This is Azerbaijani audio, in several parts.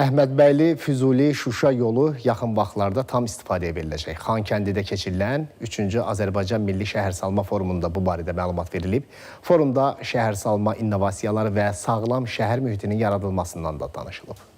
Əhmədbəyli Füzuli Şuşa yolu yaxın vaxtlarda tam istifadəyə veriləcək. Xankəndidə keçirilən 3-cü Azərbaycan Milli Şəhərsalma Forumunda bu barədə məlumat verilib. Forumda şəhərsalma innovasiyaları və sağlam şəhər mühitinin yaradılmasından da danışılıb.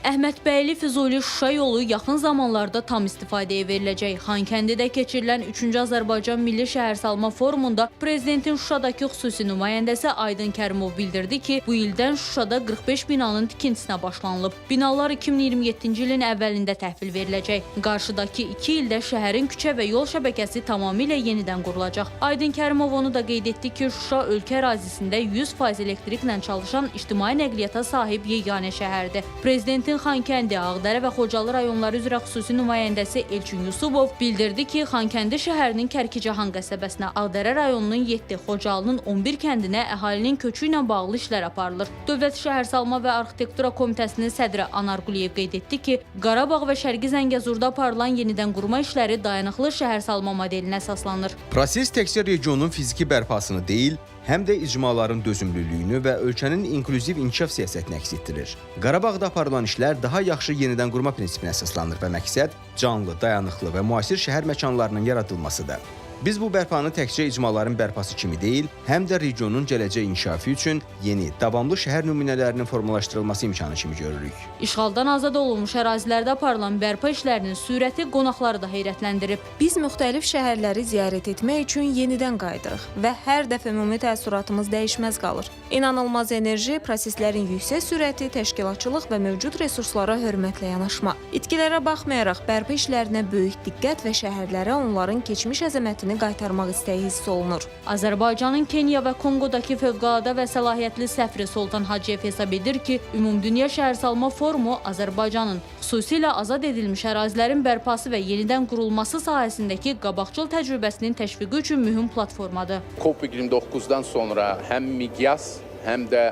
Əhmədbəyli Füzuli Şuşa yolu yaxın zamanlarda tam istifadəyə veriləcək. Xankəndidə keçirilən 3-cü Azərbaycan Milli Şəhərsalma Forumunda Prezidentin Şuşadakı xüsusi nümayəndəsi Aydın Kərimov bildirdi ki, bu ildən Şuşada 45 binanın tikintisinə başlanılıb. Binalar 2027-ci ilin əvvəlində təhvil veriləcək. Qarşıdakı 2 ildə şəhərin küçə və yol şəbəkəsi tamamilə yenidən qurulacaq. Aydın Kərimov onu da qeyd etdi ki, Şuşa ölkə ərazisində 100% elektriklə çalışan ictimai nəqliyyata sahib yeganə şəhərdir. Prezidentin Xankəndi, Ağdərə və Xocalı rayonları üzrə xüsusi nümayəndəsi Elçin Yusubov bildirdi ki, Xankəndi şəhərinin Kərkicahan qəsəbəsinə, Ağdərə rayonunun 7, Xocalının 11 kəndinə əhalinin köçü ilə bağlı işlər aparılır. Dövlət Şəhərsalma və Arxitektura Komitəsinin sədri Anar Quliyev qeyd etdi ki, Qarabağ və Şərqi Zəngəzurda aparılan yenidən qurma işləri dayanıqlı şəhərsalma modelinə əsaslanır. Proses təkcə regionun fiziki bərpasını deyil, həm də icmaların dözümlülüyünü və ölkənin inklüziv inkişaf siyasətini əks etdirir. Qarabağda aparılan işlər daha yaxşı yenidən qurma prinsipinə əsaslanır və məqsəd canlı, dayanıqlı və müasir şəhər məkanlarının yaradılmasıdır. Biz bu bərpanı təkcə icmaların bərpası kimi deyil, həm də regionun gələcək inkişafı üçün yeni, davamlı şəhər nümunələrinin formalaşdırılması imkanı kimi görürük. İşğaldan azad olunmuş ərazilərdə aparılan bərpa işlərinin sürəti qonaqları da heyrətləndirib. Biz müxtəlif şəhərləri ziyarət etmək üçün yenidən qayıdırıq və hər dəfə ümumi təəssüratımız dəyişməz qalır. İnanılmaz enerji, proseslərin yüksək sürəti, təşkilatçılıq və mövcud resurslara hörmətlə yanaşma. İtkilərə baxmayaraq bərpa işlərinə böyük diqqət və şəhərlərə onların keçmiş əzəmətini qaytarmaq istəyi hiss olunur. Azərbaycanın Kenya və Konqodakı fövqəladə və səlahiyyətli səfiri Soltan Hacıyev hesab edir ki, Ümumdünya Şəhərsalma Forumu Azərbaycanın, xüsusilə azad edilmiş ərazilərin bərpası və yenidən qurulması sahəsindəki qabaqcıl təcrübəsinin təşviqi üçün mühüm platformadır. COP29-dan sonra həm miqyas, həm də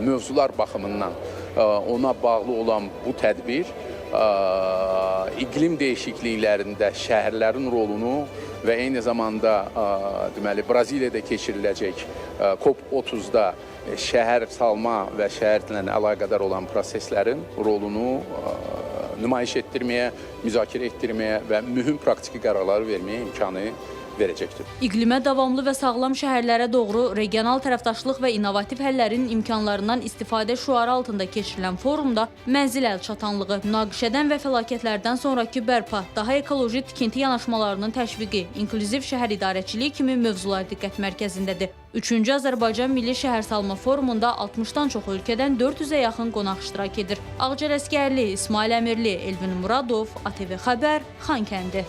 mövzular baxımından ona bağlı olan bu tədbir iqlim dəyişikliklərində şəhərlərin rolunu və eyni zamanda deməli Braziliyada keçiriləcək COP30-da şəhər salma və şəhərlə əlaqədar olan proseslərin rolunu nümayiş etdirməyə, müzakirə etdirməyə və mühüm praktiki qərarlar verməyə imkanı verəcəkdir. İqlimə davamlı və sağlam şəhərlərə doğru regional tərəfdaşlıq və innovativ həllərin imkanlarından istifadə şüarı altında keçirilən forumda mənzil əlçatanlığı, münaqişədən və fəlakətlərdən sonrakı bərpa, daha ekoloji tikinti yanaşmalarının təşviqi, inklüziv şəhər idarəçiliyi kimi mövzular diqqət mərkəzindədir. 3-cü Azərbaycan Milli Şəhərsalma Forumunda 60-dan çox ölkədən 400-ə yaxın qonaq iştirak edir. Ağca Rəsgərli, İsmail Əmirli, Elvin Muradov, ATV Xəbər, Xankəndi.